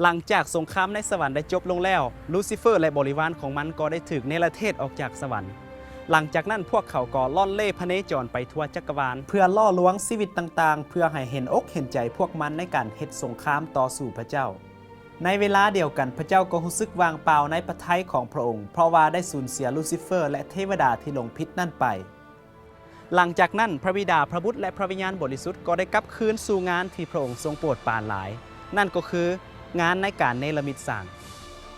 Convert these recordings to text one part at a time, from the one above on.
ຫຼັງຈາກສົງຄາມໃນສະຫວັນໄດ້ຈົບລົງແລ້ວ, ລູຊີເຟີ ແລະ ບໍລິວານຂອງມັນກໍໄດ້ຖືກເນລະເທດອອກຈາກສະຫວັນ. ຫຼັງຈາກນັ້ນພວກເຂົາກໍລ່ອນເລ່ພະເນຈອນໄປທົ່ວຈັກກະວານ ເພື່ອຫຼໍ່ລວງຊີວິດຕ່າງໆ ເພື່ອໃຫ້ເຫັນອົກເຫັນໃຈພວກມັນໃນການເຮັດສົງຄາມຕໍ່ສູ້ພະເຈົ້າ. ໃນເວລາດຽວກັນ, ພະເຈົ້າກໍຮູ້ສຶກວ່າງເປົ່າໃນພະໄທຂອງພະອົງ, ເພາະວ່າໄດ້ສູນເສຍລູຊີເຟີ ແລະ ເທວະດາທີ່ຫຼົງຜິດນັ້ນໄປ. ຫຼັງຈາກນັ້ນ, ພະບິດາ, ພະບຸດ ແລະ ພະວິນຍານບໍລິສຸດກໍໄດ້ກັບຄືນສູ່ງານທີ່ພະອົງຊົງໂປດປານຫຼາຍ, ນັ້ນກໍຄືງານໃນການເນລະມິດສ້າງ.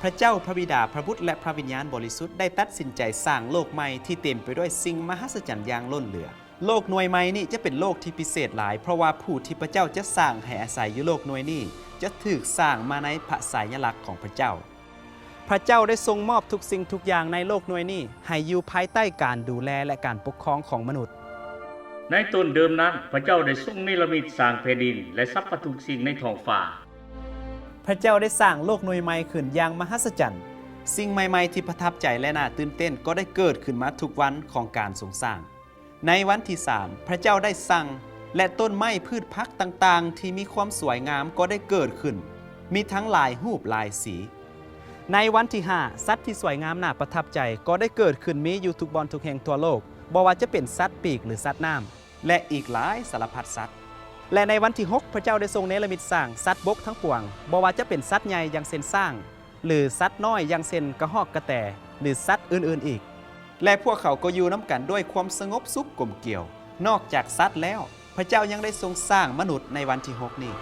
ພະເຈົ້າ, ພະບິດາ, ພະບຸດ ແລະ ພະວິນຍານບໍລິສຸດໄດ້ຕັດສິນໃຈສ້າງໂລກໃໝ່ທີ່ເຕັມໄປດ້ວຍສິ່ງມະຫັດສະຈັນຢ່າງລົ້ນເຫຼືອ. ໂລກໜ່ວຍໃໝ່ນີ້ຈະເປັນໂລກທີ່ພິເສດຫຼາຍ, ເພາະວ່າຜູ້ທີ່ພະເຈົ້າຈະສ້າງໃຫ້ອາໄສຢູ່ໂລກໜ່ວຍນີ້ ຈະຖືກສ້າງມາໃນພະສາຍະລັກຂອງພະເຈົ້າ. ພະເຈົ້າໄດ້ຊົງມອບທຸກສິ່ງທຸກຢ່າງໃນໂລກໜ່ວຍນີ້ ໃຫ້ຢູ່ພາຍໃຕ້ການດູແລ ແລະ ການປົກຄອງຂອງມະນຸດ. ໃນຕົ້ນເດີມນັ້ນ, ພະເຈົ້າໄດ້ຊົງເນລະມິດສ້າງແຜ່ນດິນ ແລະ ສັບພະທຸກສິ່ງໃນທ້ອງຟ້າ. ພະເຈົ້າໄດ້ສ້າງໂລກໜ່ວຍໃໝ່ຂຶ້ນຢ່າງມະຫັດສະຈັນ. ສິ່ງໃໝ່ໆທີ່ປະທັບໃຈ ແລະ ໜ້າຕື່ນເຕັ້ນກໍໄດ້ເກີດຂຶ້ນມາທຸກວັນຂອງການຊົງສ້າງ. ໃນວັນທີສາມ, ພະເຈົ້າໄດ້ສັ່ງ, ແລະ ຕົ້ນໄມ້ພືດຜັກຕ່າງໆທີ່ມີຄວາມສວຍງາມກໍໄດ້ເກີດຂຶ້ນ, ມີທັງຫຼາຍຮູບຫຼາຍສີ. ໃນວັນທີຫ້າ, ສັດທີ່ສວຍງາມໜ້າປະທັບໃຈກໍໄດ້ເກີດຂຶ້ນມີຢູ່ທຸກບ່ອນທຸກແຫ່ງທົ່ວໂລກ, ບໍ່ວ່າຈະເປັນສັດປີກ ຫຼື ສັດນ້ຳ ແລະ ອີກຫຼາຍສາລະພັດສັດ. ແລະ ໃນວັນທີຫົກ, ພະເຈົ້າໄດ້ຊົງເນລະມິດສ້າງສັດບົກທັງປວງ, ບໍ່ວ່າຈະເປັນສັດໃຫຍ່ຢ່າງເຊັ່ນຊ້າງ, ຫຼື ສັດນ້ອຍຢ່າງເຊັ່ນກະຮອກກະແຕ ຫຼື ສັດອື່ນໆອີກ. ແລະ ພວກເຂົາກໍຢູ່ນຳກັນດ້ວຍຄວາມສະຫງົບສຸກກົມກຽວ. ນອກຈາກສັດແລ້ວ, ພະເຈົ້າຍັງໄດ້ຊົງສ້າງມະນຸດໃນວັນທີຫົກນີ້.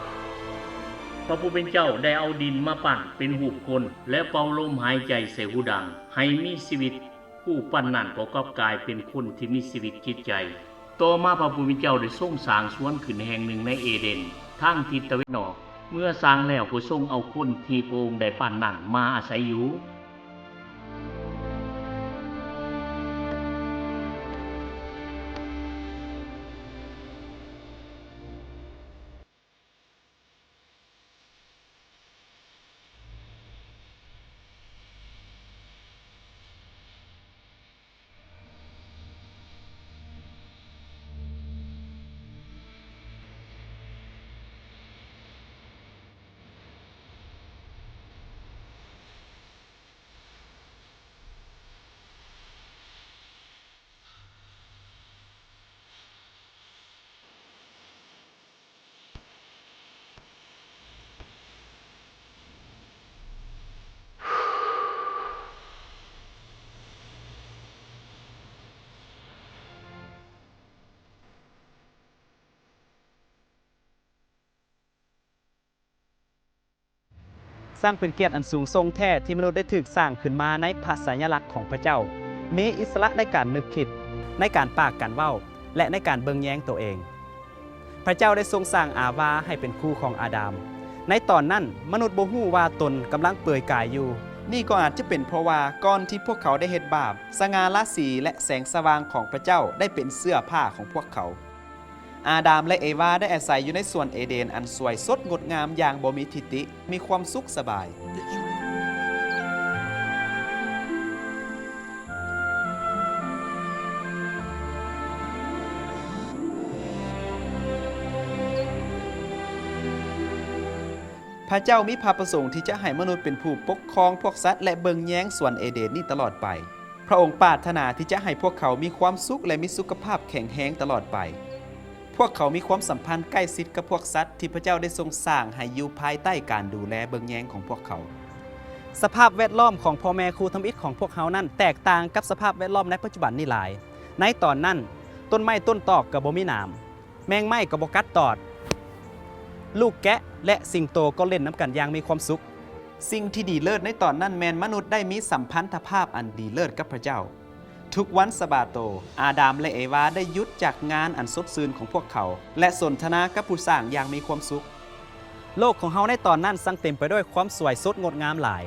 ພະຜູ້ເປັນເຈົ້າໄດ້ເອົາດິນມາປັ້ນເປັນຮູບຄົນ ແລະ ເປົ່າລົມຫາຍໃຈໃສ່ຮູດັງ ໃຫ້ມີຊີວິດ. ຮູບປັ້ນນັ້ນກໍກັບກາຍເປັນຄົນທີ່ມີຊີວິດຈິດໃຈ. ຕໍ່ມາພະຜູ້ເປັນເຈົ້າໄດ້ຊົງສ້າງສວນຂຶ້ນແຫ່ງໜຶ່ງໃນເອເດນ ທາງທິດຕາເວັນອອກ. ເມື່ອສ້າງແລ້ວກໍຊົງເອົາຄົນທີ່ພະອົງໄດ້ປັ້ນນັ້ນມາອາໄສຢູ່. ຊ່າງເປັນກຽດອັນສູງສົ່ງແທ້ທີ່ມະນຸດໄດ້ຖືກສ້າງຂຶ້ນມາໃນພະສາຍະລັກຂອງພະເຈົ້າ, ມີອິດສະຫຼະໃນການນຶກຄິດ, ໃນການປາກການເວົ້າ ແລະ ໃນການເບິ່ງແຍງໂຕເອງ. ພະເຈົ້າໄດ້ຊົງສ້າງອາວາໃຫ້ເປັນຄູ່ຂອງອາດາມ. ໃນຕອນນັ້ນ, ມະນຸດບໍ່ຮູ້ວ່າຕົນກຳລັງເປີຍກາຍຢູ່. ນີ້ກໍອາດຈະເປັນເພາະວ່າກ່ອນທີ່ພວກເຂົາໄດ້ເຮັດບາບ, ສະຫງ່າລາສີ ແລະ ແສງສະຫວ່າງຂອງພະເຈົ້າໄດ້ເປັນເສື້ອຜ້າຂອງພວກເຂົາ. ອາດາມ ແລະ ເອວາໄດ້ອາໄສຢູ່ໃນສວນເອເດນອັນສວຍສົດງົດງາມຢ່າງບໍ່ມີທິດຕິ, ມີຄວາມສຸກສະບາຍ. ພະເຈົ້າມີພະປະສົງທີ່ຈະໃຫ້ມະນຸດເປັນຜູ້ປົກຄອງພວກສັດ ແລະ ເບິ່ງແຍງສວນເອເດນນີ້ຕະຫຼອດໄປ. ພະອົງປາດຖະໜາທີ່ຈະໃຫ້ພວກເຂົາມີຄວາມສຸກ ແລະ ມີສຸຂະພາບແຂງແຮງຕະຫຼອດໄປ. ພວກເຂົາມີຄວາມສຳພັນໃກ້ຊິດກັບພວກສັດທີ່ພະເຈົ້າໄດ້ຊົງສ້າງໃຫ້ຢູ່ພາຍໃຕ້ການດູແລເບິ່ງແຍງຂອງພວກເຂົາ. ສະພາບແວດລ້ອມຂອງພໍ່ແມ່ຄູ່ທຳອິດຂອງພວກເຮົານັ້ນແຕກຕ່າງກັບສະພາບແວດລ້ອມໃນປັດຈຸບັນນີ້ຫຼາຍ. ໃນຕອນນັ້ນ, ຕົ້ນໄມ້ຕົ້ນຕອກກໍບໍ່ມີໜາມ. ແມງໄມ້ກໍບໍ່ກັດຕອດ, ລູກແກະ ແລະ ສິງໂຕກໍຫຼິ້ນນຳກັນຢ່າງມີຄວາມສຸກ. ສິ່ງທີ່ດີເລີດໃນຕອນນັ້ນແມ່ນມະນຸດໄດ້ມີສຳພັນທະພາບອັນດີເລີດກັບພະເຈົ້າ. ທຸກວັນສະບາໂຕ, ອາດາມ ແລະ ເອວາໄດ້ຢຸດຈາກງານອັນສົດຊື່ນຂອງພວກເຂົາ ແລະ ສົນທະນາກັບຜູ້ສ້າງຢ່າງມີຄວາມສຸກ. ໂລກຂອງເຮົາໃນຕອນນັ້ນຊ່າງເຕັມໄປດ້ວຍຄວາມສວຍສົດງົດງາມຫຼາຍ.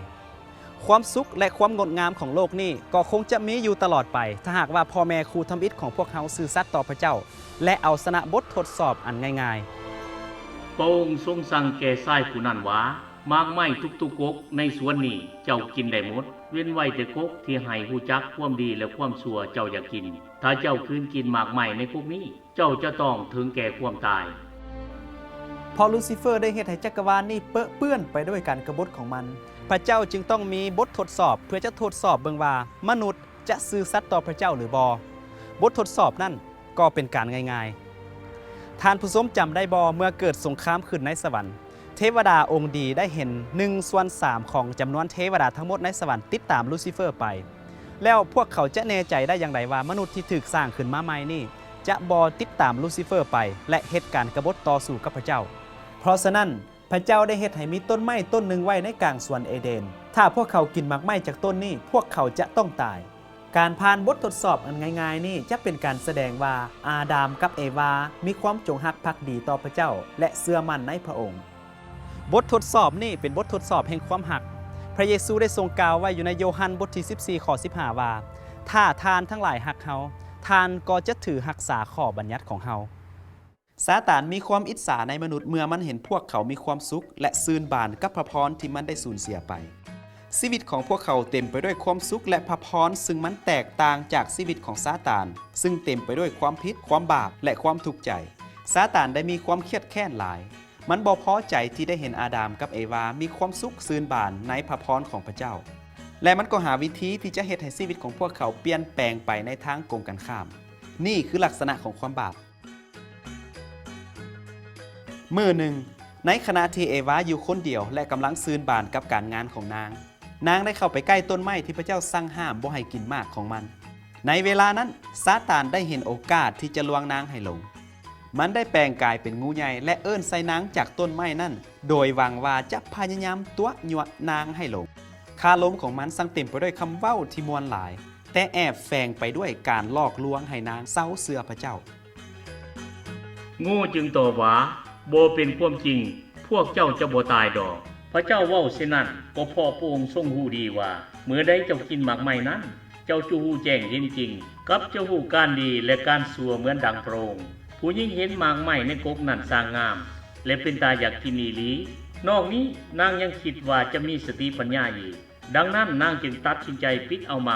ຄວາມສຸກ ແລະ ຄວາມງົດງາມຂອງໂລກນີ້ກໍຄົງຈະມີຢູ່ຕະຫຼອດໄປ ຖ້າຫາກວ່າພໍ່ແມ່ຄູ່ທຳອິດຂອງພວກເຮົາຊື່ສັດຕໍ່ພະເຈົ້າ ແລະ ເອົາຊະນະບົດທົດສອບອັນງ່າຍໆ. ພະອົງຊົງສັ່ງແກ່ຊາຍຜູ້ນັ້ນວ່າ, ໝາກໄມ້ທຸກໆກົກໃນສວນນີ້ເຈົ້າກິນໄດ້ໝົດ, ເວັ້ນໄວ້ແຕ່ກົກທີ່ໃຫ້ຮູ້ຈັກຄວາມດີ ແລະ ຄວາມຊົ່ວເຈົ້າຢ່າກິນ. ຖ້າເຈົ້າຄືນກິນໝາກໄມ້ໃນກົກນີ້, ເຈົ້າຈະຕ້ອງເຖິງແກ່ຄວາມຕາຍ. ເພາະລູຊີເຟີໄດ້ເຮັດໃຫ້ຈັກກະວານນີ້ເປິເປື້ອນໄປດ້ວຍການກະບົດຂອງມັນ, ພະເຈົ້າຈຶ່ງຕ້ອງມີບົດທົດສອບເພື່ອຈະທົດສອບເບິ່ງວ່າມະນຸດຈະຊື່ສັດຕໍ່ພະເຈົ້າຫຼືບໍ່. ບົດທົດສອບນັ້ນກໍເປັນການງ່າຍໆ. ທ່ານຜູ້ຊົມຈຳໄດ້ບໍ່, ເມື່ອເກີດສົງຄາມຂຶ້ນໃນສະຫວັນ, ເທວະດາອົງດີໄດ້ເຫັນໜຶ່ງສ່ວນສາມຂອງຈຳນວນເທວະດາທັງໝົດໃນສະຫວັນຕິດຕາມລູຊີເຟີໄປ. ແລ້ວພວກເຂົາຈະແນ່ໃຈໄດ້ຢ່າງໃດວ່າມະນຸດທີ່ຖືກສ້າງຂຶ້ນມາໃໝ່ນີ້ຈະບໍ່ຕິດຕາມລູຊີເຟີໄປ ແລະ ເຮັດການກະບົດຕໍ່ສູ້ກັບພະເຈົ້າ? ເພາະສະນັ້ນ, ພະເຈົ້າໄດ້ເຮັດໃຫ້ມີຕົ້ນໄມ້ຕົ້ນໜຶ່ງໄວ້ໃນກາງສວນເອເດນ. ຖ້າພວກເຂົາກິນໝາກໄມ້ຈາກຕົ້ນນີ້, ພວກເຂົາຈະຕ້ອງຕາຍ. ການຜ່ານບົດທົດສອບອັນງ່າຍໆນີ້ ຈະເປັນການສະແດງວ່າອາດາມກັບເອວາມີຄວາມຈົງຮັກພັກດີຕໍ່ພະເຈົ້າ ແລະ ເຊື່ອໝັ້ນໃນພະອົງ. ບົດທົດສອບນີ້ເປັນບົດທົດສອບແຫ່ງຄວາມຮັກ. ພະເຢຊູໄດ້ຊົງກ່າວໄວ້ຢູ່ໃນໂຢຮັນບົດທີສິບສີ່ ຂໍ້ສິບຫ້າ ວ່າ, ຖ້າທ່ານທັງຫຼາຍຮັກເຮົາ, ທ່ານກໍຈະຖືຮັກສາຂໍ້ບັນຍັດຂອງເຮົາ. ຊາຕານມີຄວາມອິດສາໃນມະນຸດເມື່ອມັນເຫັນພວກເຂົາມີຄວາມສຸກ ແລະ ຊື່ນບານກັບພະພອນທີ່ມັນໄດ້ສູນເສຍໄປ. ຊີວິດຂອງພວກເຂົາເຕັມໄປດ້ວຍຄວາມສຸກ ແລະ ພະພອນ, ຊຶ່ງມັນແຕກຕ່າງຈາກຊີວິດຂອງຊາຕານ, ຊຶ່ງເຕັມໄປດ້ວຍຄວາມຜິດ, ຄວາມບາບ ແລະ ຄວາມທຸກໃຈ. ຊາຕານໄດ້ມີຄວາມຄຽດແຄ້ນຫຼາຍ. ມັນບໍ່ພໍໃຈທີ່ໄດ້ເຫັນອາດາມກັບເອວາມີຄວາມສຸກຊື່ນບານໃນພະພອນຂອງພະເຈົ້າ, ແລະ ມັນກໍຫາວິທີທີ່ຈະເຮັດໃຫ້ຊີວິດຂອງພວກເຂົາປ່ຽນແປງໄປໃນທາງກົງກັນຂ້າມ. ນີ້ຄືລັກສະນະຂອງຄວາມບາບ. ມື້ໜຶ່ງ, ໃນຂະນະທີ່ເອວາຢູ່ຄົນດຽວ ແລະ ກຳລັງຊື່ນບານກັບການງານຂອງນາງ, ນາງໄດ້ເຂົ້າໄປໃກ້ຕົ້ນໄມ້ທີ່ພະເຈົ້າສັ່ງຫ້າມບໍ່ໃຫ້ກິນໝາກຂອງມັນ. ໃນເວລານັ້ນ, ຊາຕານໄດ້ເຫັນໂອກາດທີ່ຈະລວງນາງໃຫ້ຫຼົງ. ມັນໄດ້ແປງກາຍເປັນງູໃຫຍ່ ແລະ ເອີ້ນໃສ່ນາງຈາກຕົ້ນໄມ້ນັ້ນ, ໂດຍຫວັງວ່າຈະພະຍາຍາມຕົວະຍົວະນາງໃຫ້ຫຼົງ. ຄາລົມຂອງມັນຊ່າງເຕັມໄປດ້ວຍຄຳເວົ້າທີ່ມ່ວນຫຼາຍ, ແຕ່ແອບແຝງໄປດ້ວຍການຫຼອກລວງໃຫ້ນາງເຊົາເຊື່ອພະເຈົ້າ. ງູຈຶ່ງຕອບວ່າ, ບໍ່ເປັນຄວາມຈິງ, ພວກເຈົ້າຈະບໍ່ຕາຍດອກ. ພະເຈົ້າເວົ້າເຊັ່ນນັ້ນ, ກໍເພາະພະອົງຊົງຮູ້ດີວ່າ, ເມື່ອໃດເຈົ້າກິນໝາກໄມ້ນັ້ນ, ເຈົ້າຈະຮູ້ແຈ້ງເຫັນຈິງ, ກັບຈະຮູ້ການດີ ແລະ ການຊົ່ວເໝືອນດັ່ງພະອົງ. ຜູ້ຍິງເຫັນໝາກໄມ້ໃນກົກນັ້ນຊ່າງງາມ ແລະ ເປັນຕາຢາກກິນອີ່ຫຼີ. ນອກນີ້, ນາງຍັງຄິດວ່າຈະມີສະຕິປັນຍາອີກ. ດັ່ງນັ້ນ, ນາງຈຶ່ງຕັດສິນໃຈປິດເອົາໝາ